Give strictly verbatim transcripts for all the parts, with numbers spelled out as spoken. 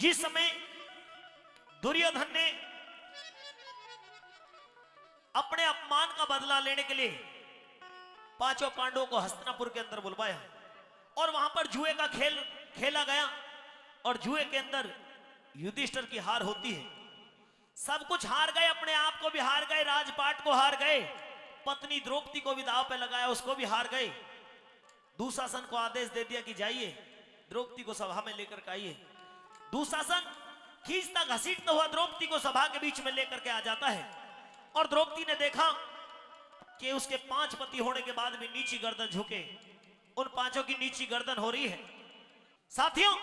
इस समय दुर्योधन ने अपने अपमान का बदला लेने के लिए पांचों पांडवों को हस्तिनापुर के अंदर बुलवाया और वहां पर जुए का खेल खेला गया और जुए के अंदर युधिष्ठिर की हार होती है। सब कुछ हार गए, अपने आप को भी हार गए, राजपाट को हार गए, पत्नी द्रौपदी को भी दाव पे लगाया, उसको भी हार गए। दुशासन को आदेश दे दिया कि जाइए, द्रौपदी को सभा में लेकर के आइए। दुशासन खींचता घसीटता हुआ द्रौपदी को सभा के बीच में लेकर के आ जाता है और द्रौपदी ने देखा कि उसके पांच पति होने के बाद भी नीची गर्दन झुके, उन पांचों की नीची गर्दन हो रही है। साथियों,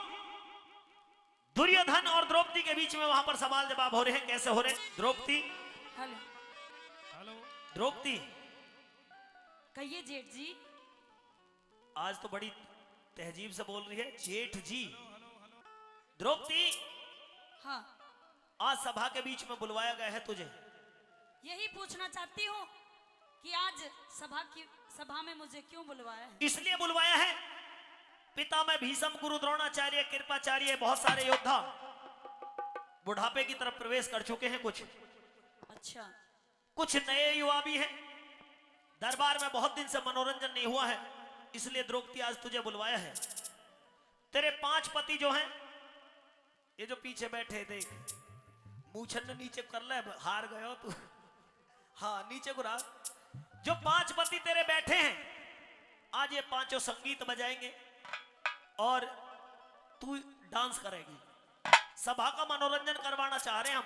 दुर्योधन और द्रौपदी के बीच में वहां पर सवाल जवाब हो रहे हैं। कैसे हो रहे हैं? द्रौपदी, हेलो। हेलो। द्रौपदी। कहिए जेठ जी। आज तो बड़ी तहजीब से बोल रही है, जेठ जी। द्रौपदी। हाँ। आज सभा के बीच में बुलवाया गया है तुझे। यही पूछना चाहती हूँ कि आज सभा की, सभा में मुझे क्यों बुलवाया है? इसलिए बुलवाया है, पितामह भीष्म, गुरु द्रोणाचार्य, कृपाचार्य, बहुत सारे योद्धा बुढ़ापे की तरफ प्रवेश कर चुके हैं। कुछ अच्छा। कुछ नए युवा भी हैं। दरबार में बहुत दिन से मनोरंजन नहीं हुआ है, इसलिए द्रौपदी आज तुझे बुलवाया है। तेरे पांच पति जो हैं, ये जो पीछे बैठे, देख, मूछन नीचे कर ले, हार गयो तू। हाँ, नीचे को रख। जो पांच पति तेरे बैठे हैं, आज ये पांचों संगीत बजाएंगे और तू डांस करेगी। सभा का मनोरंजन करवाना चाह रहे हैं हम।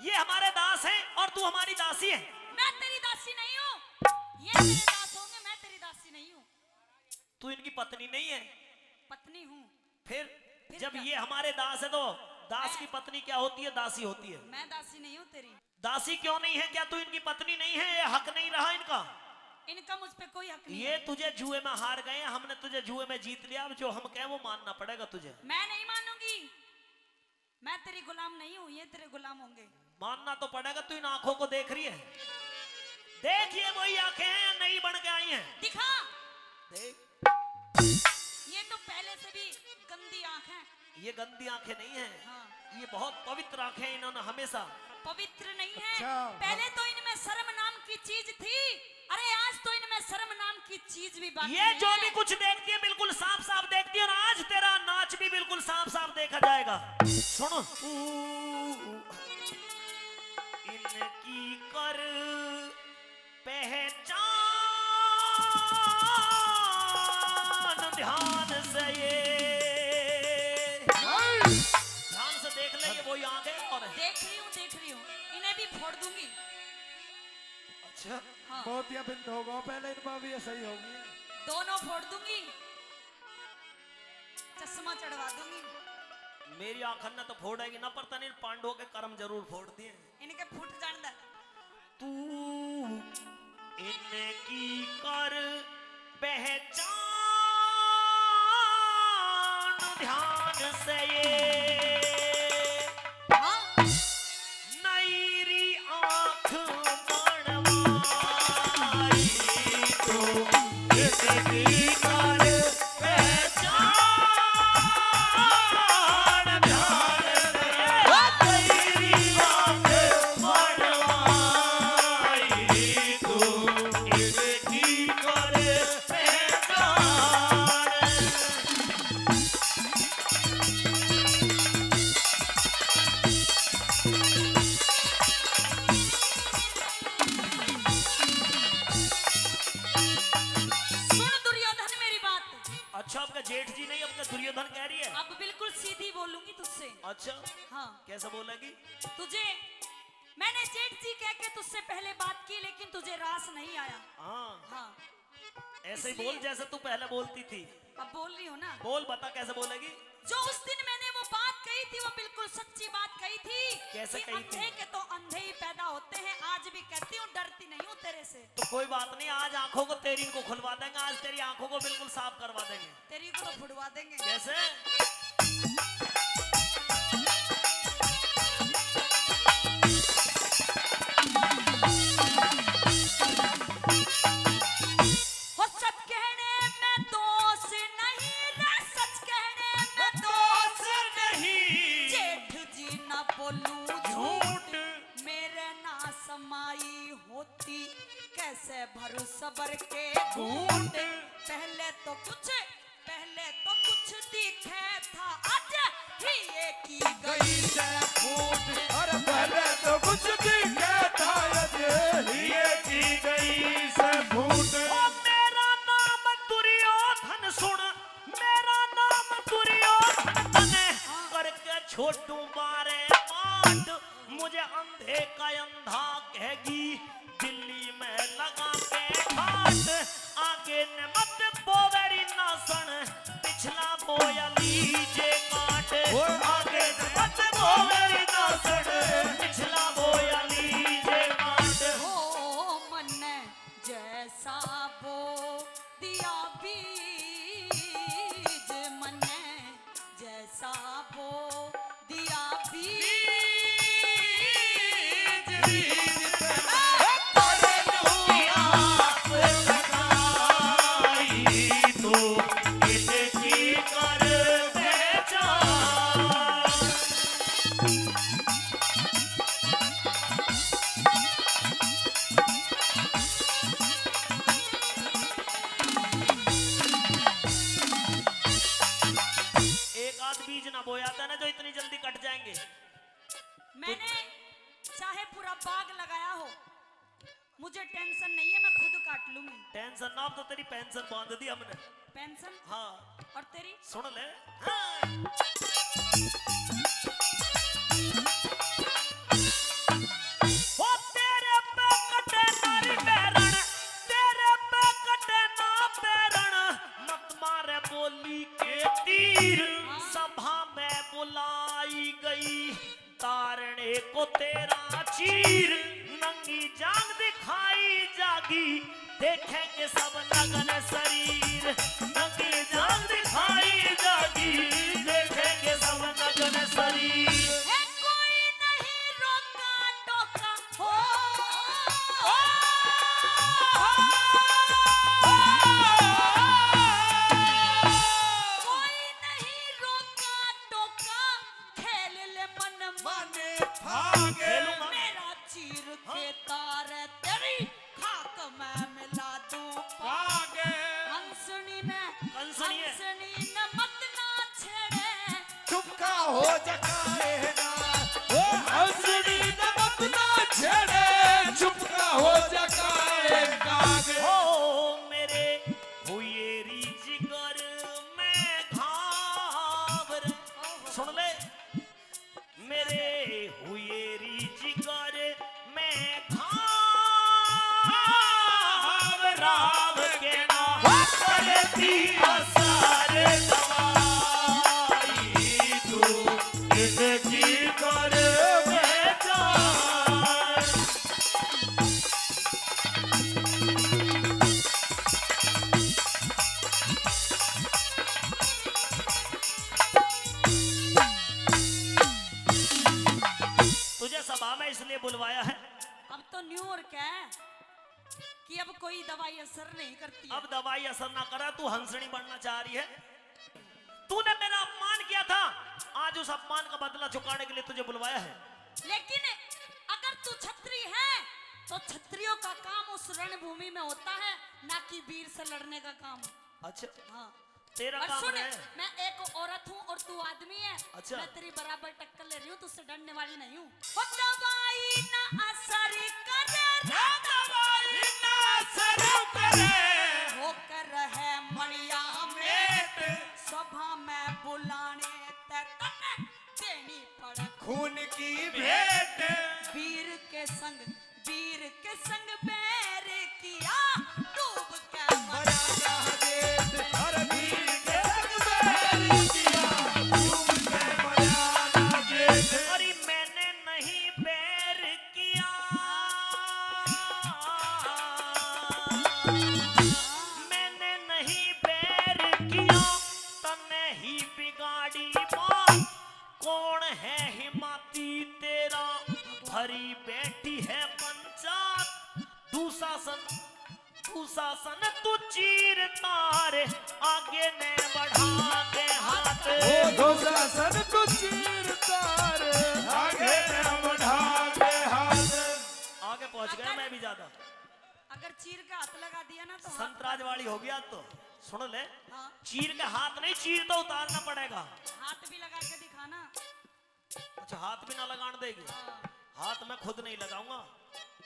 ये हमारे दास हैं और तू हमारी दासी है। मैं तेरी दासी नहीं हूँ, ये मेरे दास होंगे, मैं तेरी दासी नहीं हूँ। तू इनकी पत्नी नहीं है। पत्नी हूँ। फिर फिर जब क्या? ये हमारे दास है तो दास मैं की पत्नी क्या होती है? दासी होती है। मैं दासी नहीं हूँ तेरी। दासी क्यों नहीं है? क्या तू इनकी पत्नी नहीं है? ये हक नहीं रहा इनका। इनका मुझ पे कोई हक नहीं ये है। तुझे जुए में हार गए, हमने तुझे जुए में जीत लिया। अब जो हम कहें वो मानना पड़ेगा तुझे। मैं नहीं मानूंगी, मैं तेरी गुलाम नहीं हूँ, ये तेरे गुलाम होंगे। मानना तो पड़ेगा। तू इन आंखों को देख रही है, देख, ये वही आंखें हैं या नई बन के आई हैं? दिखा। देख, ये तो पहले से भी गंदी आंख है। ये गंदी आंखें नहीं है। हाँ। ये बहुत पवित्र आंखें हैं, इन्होंने हमेशा पवित्र नहीं है। अच्छा। पहले तो इनमें शर्म नाम की चीज थी, अरे आज तो इनमें शर्म नाम की चीज भी बाकी ये नहीं जो है। भी कुछ देखती है बिल्कुल साफ साफ देखती है, और आज तेरा नाच भी बिल्कुल साफ साफ देखा जाएगा। सुनो। इनकी कर पहचान ध्यान से ये। ध्यान से देख ले, ये वही आंखें और देख रही हूँ, देख रही हूँ, इन्हें भी फोड़ दूंगी। अच्छा। हाँ। मोतियाबिंद होगा, पहले इनमें भी ऐसा ही होगी। दोनों फोड़ दूंगी, चश्मा चढ़वा दूंगी। मेरी आंखन ने तो फोड़ेगी ना, पर तने पांडवों के कर्म जरूर फोड़ दिए। इनके फूट जान दे। तू इनकी कर पहचान ध्यान से ये। हाँ। नईरी आँख बनवाई तो इनकी कर पहचान ध्यान से। नईरी आँख बनवाई तो इनकी कर पहचान। सुन दुर्योधन मेरी बात। अच्छा, आपका जेठ जी नहीं, आपका दुर्योधन कह रही है। अब बिल्कुल सीधी बोलूंगी तुझसे। अच्छा। हाँ। कैसे बोलेगी? तुझे मैंने जेठ जी कह के तुझसे पहले बात की, लेकिन तुझे रास नहीं आया। हाँ। हाँ। ऐसे ही इसलिए बोल जैसे तू पहले बोलती थी। अब बोल रही हूँ ना। बोल, बता कैसे बोलेगी। जो उस दिन मैंने वो बात कही थी, वो बिल्कुल सच्ची बात कही थी। कैसे कि कही थी? अंधे के तो अंधे ही पैदा होते हैं। आज भी कहती हूँ, डरती नहीं हूँ तेरे से। तो कोई बात नहीं, आज आंखों को तेरी इनको खुलवा देंगे, आज तेरी आंखों को बिल्कुल साफ करवा देंगे। तेरी को तो फुड़वा देंगे। कैसे? हो सच कहने में दोष नहीं रे, सच कहने में दोष नहीं। बोलूं झूठ। मेरे ना समाई होती, कैसे भरू सबर के घूंट। पहले तो कुछ, पहले तो कुछ दिखे था, आज ही ये की गई से फूट। अरे पहले तो कुछ दिखे था, आज ही ये की गई से फूट। ओ मेरा नाम दुर्योधन सुन, मेरा नाम दुर्योधन तने करके छोटू मारे माट। मुझे अंधे का अंधा कहेगी, दिल्ली में लगा के ठाट। आगे ने मत बोवेरी नासण, पिछला बोया लीजे काट। ओए। आगे ने मत बोवेरी नासण, पिछला बोया लीजे काट। ओ मन्ने जैसा बो दिया बीज, मन्ने जैसा बो दिया बीज। बीज, बीज। एक आध बीज ना बोया था ना, जो इतनी जल्दी कट जाएंगे। मैंने चाहे पूरा बाग लगाया हो, मुझे टेंशन नहीं है, मैं खुद काट लूंगी। टेंशन ना, अब तो तेरी पेंशन बांध दी हमने। पेंशन? हाँ। और तेरी? सुन ले। हाँ। ओ तेरे पे कटे नारी बैरण, तेरे पे कटे ना बैरण, मत मारे बोली के तीर। हाँ। सभा में बुलाई गई तारने को तेरा चीर, नंगी जांग दिखाई जागी, देखेंगे सब नग्न शरीर। नंगी जांग दिखाई जागी, देखेंगे सब नग्न शरीर। ए, कोई नहीं रोका टोका, हो, हो, कोई नहीं रोका टोका, खेल ले मन मन भागे। मेरा चीर के तार तेरी खाक में मिला दूं पाग। हंसनी ने, कंसनी है। हंसनी ने मत ना छेड़े। चुपका हो जकाए ना। ओ हंसनी ने मत ना छेड़े। चुपका हो जकाए काग। ओ मेरे हुए री जिगर में घाव। सुन ले। मेरे हुए री जिगर में घाव राव के ना करती असर दवाई तू इनकी कर में जान। तुझे सभा में इसलिए बुलवाया है। अब तो न्यू और क्या है कि अब कोई दवाई असर नहीं करती है। अब दवाई असर ना करा, तू हंसनी बनना चाह रही है। तूने मेरा अपमान किया था, आज उस अपमान का बदला चुकाने के लिए तुझे बुलवाया है। लेकिन अगर तू छत्री है तो छत्रियों का काम उस रणभूमि में होता है, ना कि वीर से लड़ने का काम। अच्छा। हाँ। तेरा और काम सुन, है। मैं एक औरत हूँ और तू आदमी है। अच्छा। मैं तेरी बराबर टक्कर ले रही हूँ, तुझसे डरने वाली नहीं हूँ। वो दवाई ना असर करे, ना दवाई ना असर करे। होकर है मड़िया मेट, सभा में बुलाने ते तन्ने देनी पड़ खून की भेंट। वीर के संग, वीर के संग बैर किया, डूब के मरा ना जेठ। अरे वीर के संग बैर किया, डूब के मरा ना जेठ। अरे मैंने नहीं बैर किया, मैंने नहीं बैर किया, तन्ने ही बिगाड़ी बात। कौन है हिमाती तेरा, भरी बैठी है पंचायत। दुशासन, दुशासन तू चीर तार, आगे ने बढ़ा के हाथ। ओ दुशासन तू चीर तार, आगे चीर के हाथ लगा दिया ना तो हाथ संतराज वाली हो गया तो। सुन ले, हाँ। चीर के हाथ नहीं, चीर तो उतारना पड़ेगा। हाथ भी लगा के दिखाना। अच्छा, हाथ भी ना लगान देगी? हाँ। हाथ मैं खुद नहीं लगाऊंगा,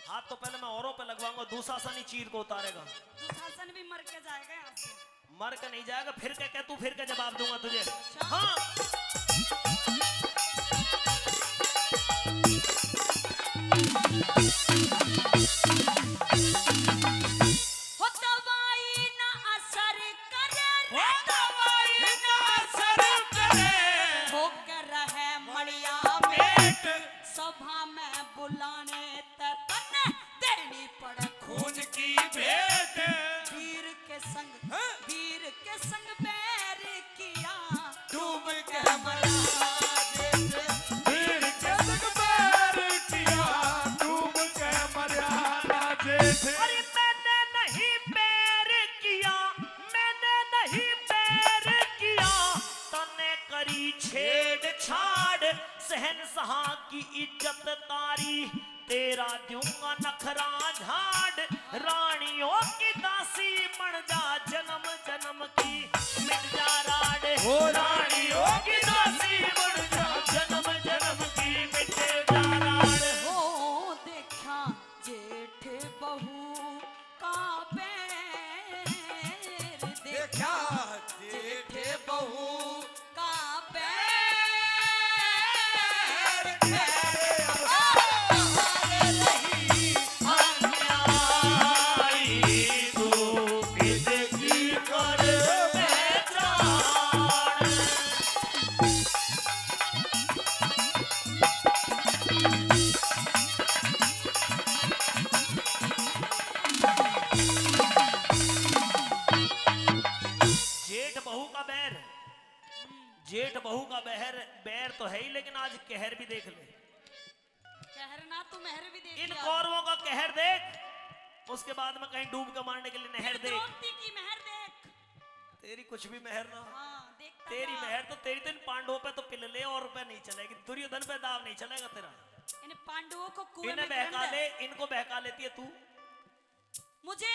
हाथ तो पहले मैं औरों पे लगवाऊंगा। दुशासन ही चीर को उतारेगा। दुशासन भी मर के जाएगा यहाँ से। मर के नहीं जाएगा, फिर के कह, तू फिर के जवाब दूंगा तुझे। अच्छा। हाँ। हो दवाई ना असर करे रे, हो दवाई ना असर करे। हो कर है मड़िया पेट। सभा में बुलाने ते तन्ने देनी पड़े खून की भेंट। वीर के संग, हाँ। वीर के संग बैर किया, डूब के मरा जेठ। वीर के संग बैर किया, डूब के मरा जेठ। अरे मैंने नहीं बैर किया, मैंने नहीं बैर किया, तन्ने करी छेड़छाड़, शहंशाह की इज्जत तारी, तेरा दूंगा नखरा झाड़। रानियों की दासी बन जा जन्म जन्म की, मिट जा राड़। ओ रानियों की दासी बन जा जन्म जन्म की, मिट जा राड़। ओ देखा जेठ बहू का बैर, देखा जेठ बहू का बैर। जेठ बहू का बैर, जेठ बहू का बहर, बैर तो है ही, लेकिन आज कहर भी देख ले। कहर ना, तू महर भी देख इन लिया। कौरवों का कहर देख, उसके बाद में कहीं डूब के मारने के लिए नहर देख। द्रौपदी की महर देख। तेरी कुछ भी महर ना। हाँ, देखता तेरी जा। महर तो, तेरी तो इन पांडवों पे तो पिल ले, और पे नहीं चलेगी, दुर्योधन पे दाव नहीं चलेगा तेरा। इन पांडवों को कुएं इन्हें में बहका गिरने ले, इनको बहका लेती है तू। मुझे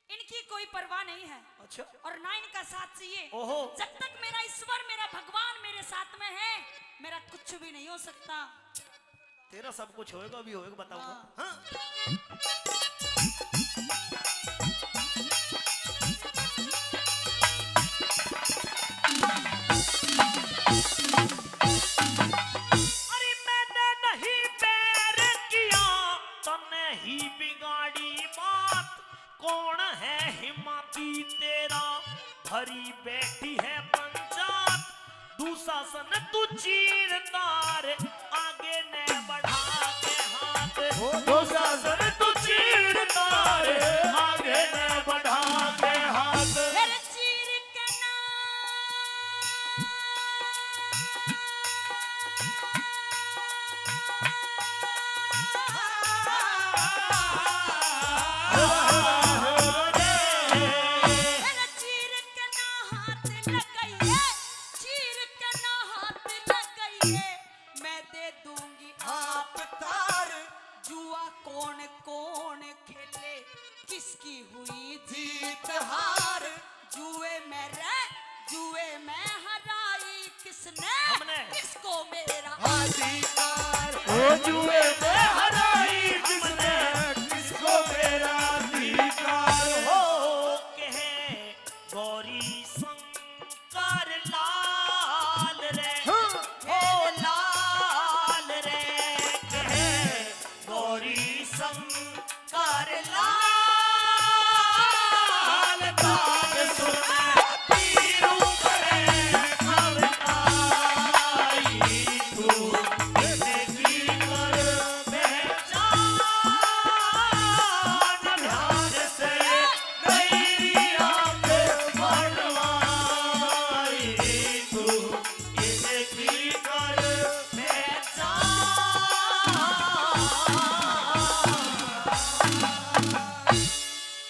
इनकी कोई परवाह नहीं है। अच्छा। और ना इनका साथ चाहिए। ओहो। जब तक मेरा ईश्वर, मेरा भगवान मेरे साथ में है, मेरा कुछ भी नहीं हो सकता। तेरा सब कुछ होएगा, अभी होएगा, बताऊंगा। हाँ। हाँ। अरे मैंने नहीं बैर किया, तन्ने ही बिगाड़ी बात। कौन है हिमाती तेरा, भरी बैठी है पंचायत। दुशासन तू चीर तार, आगे ने बढ़ा के हाथ। ओ दुशासन तू चीर तार, आगे ने बढ़ा के हाथ। फिर चीर के ना चीर के ना हाथ लगाइए, चीर के ना हाथ लगाइए, मैं दे दूंगी आप तार। जुआ कौन कौन खेले, किसकी हुई जीत हार, जुए में रे, जुए में हराई किसने, हमने। किसको मेरा अधिकार। ओ जुए